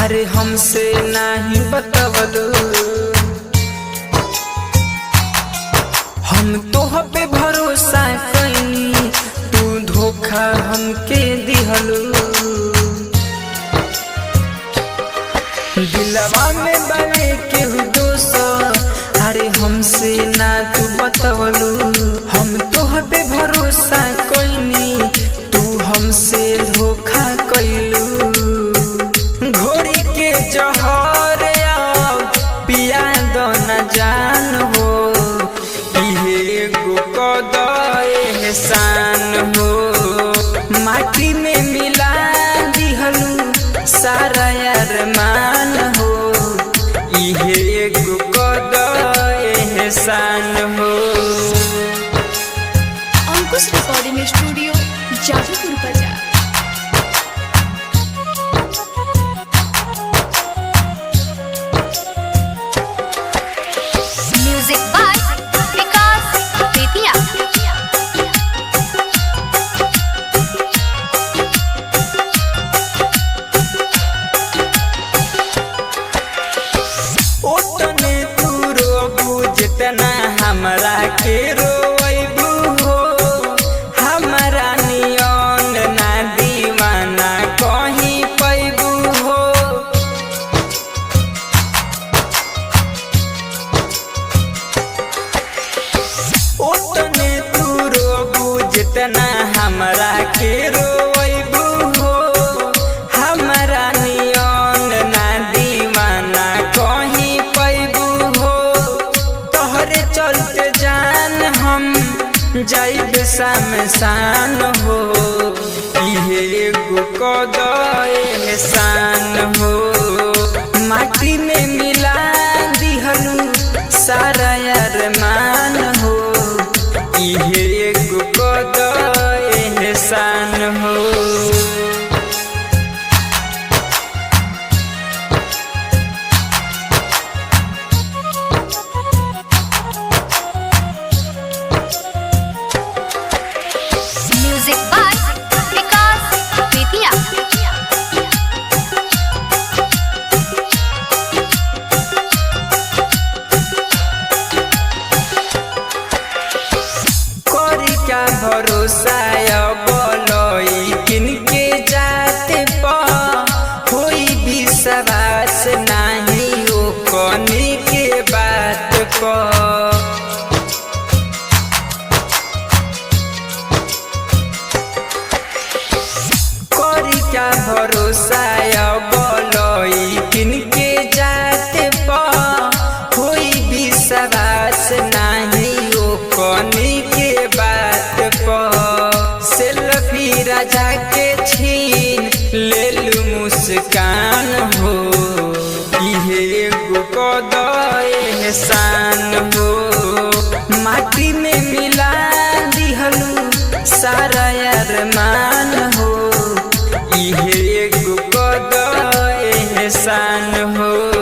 अरे हमसे नाही बतवलू। हम तोह पे भरोसा कइनी, तू धोखा हमके दिहलू। दिलवा में बने केहू दोसर, अरे हमसे ना तू बतवलू। हम तोह पे भरोसा कइनी, तू हमसे धोखा कइलू। घोड़ी के जहर अब पिया दो न जान हो, इहे एगो कद एहसान हो। माटी में मिला दिहलू सारा अरमान हो, इहे एगो कद एहसान हो। अंकुश रिकॉर्डिंग स्टूडियो, जादूपुर बाजार। म्यूजिक बाय विकास बेतिया। ओतने तू रोबू जितना हमरा के रोइबू हो, हमरा नियन ना दीवाना कहीं पैबू हो। ओतने तू रोबू जितना हमरा के रोइबू हो, हमरा नियन ना दीवाना कहीं पैबू हो। तोहरे चलते जान हम जाइब शमशान हो, इहे एगो कद एहसान हो। माटी में मिला दिहलू सारा अरमान हो, इहे एगो कद एहसान हो। म्यूजिक बाय विकास बेतिया। करी क्या भरोसा बोलोई किनके जाते प, होई विश्वास नाही ओ कनी के बात प। करी क्या भरोसा बोलोई किनके जाते प, होई विश्वास नाही ओ कनी के बात प। सेल्फी राजा के छीन लेलू मुस्कान हो, इहे एगो कद एहसान हो। माटी में मिला दिहलू सारा अरमान हो, इहे एगो कद एहसान हो।